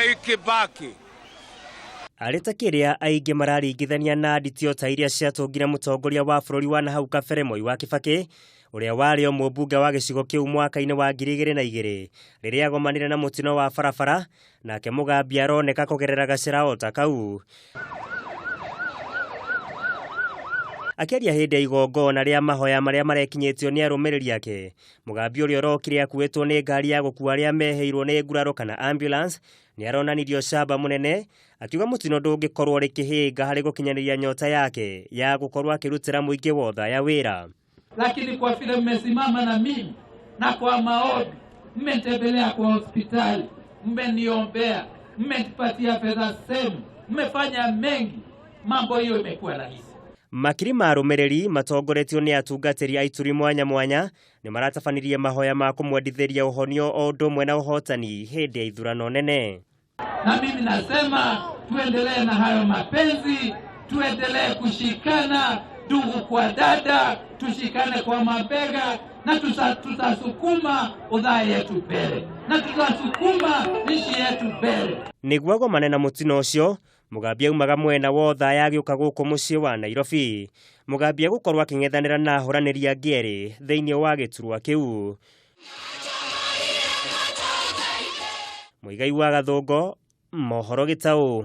Mwai Kibaki. Arĩ ta kĩrĩa aingĩ mararingithania na nditio ta iria ciatũngire mũtongoria wa bũrũri wa nahau kabere Moi wa Kibakĩ, ũrĩa warĩ o mũmbunge wa gĩcigo kĩu mwaka-inĩ wa 2002 rĩrĩa agomanire na mũtino wa barabara, nake Mugambi aroneka kũgerera gacĩra o ta kau. Akĩaria hĩndĩ ya igongona rĩa mahoya marĩa marekinyĩtio nĩ arũmĩrĩri ake, Mugambi ũrĩa ũrokire akuĩtwo nĩ ngari ya gũkua arĩa mehĩirwo nĩ nguraro kana ambulance, nĩ aronanirie ũcamba mũnene, akiuga mũtino ndũngĩkorwo ũrĩ kĩhĩnga harĩ gũkinyanĩria nyota yake ya gũkorwo akĩrutĩra mũingĩ wa Othaya wĩra. Lakini kwa vile mmesimama na mimi na kwa maombi, mmetembelea kwa hospitali, mmeniombea, mmenipatia fedha sehemu, mmefanya mengi, mambo hiyo imekuwa rahisi. Makiri ma arũmĩrĩri matongoretio nĩ atungatĩri a ituri mwanya mwanya nĩ maratabanirie mahoya ma kũmwendithĩria ũhonio o ũndũ ũmwe na ũhotani hĩndĩ ya ithurano nene. Na mimi nasema tuendelee na hayo mapenzi, tuendelee kushikana ndugu kwa dada, tushikane kwa mabega na tutasukuma Othaya yetu mbele na tutasukuma nchi yetu mbele. Nĩguo agomane na mũtino ũcio, Mugambi aumaga mwena wa Othaya agĩũka gũkũ mũciĩ wa Nairobi. Mugambi egũkorwo akĩng'ethanĩra na ahũranĩri angĩ erĩ thĩinĩ wa gĩturwa kĩu. Mũigai wa Gathũngo, Mohoro Gĩtaũ.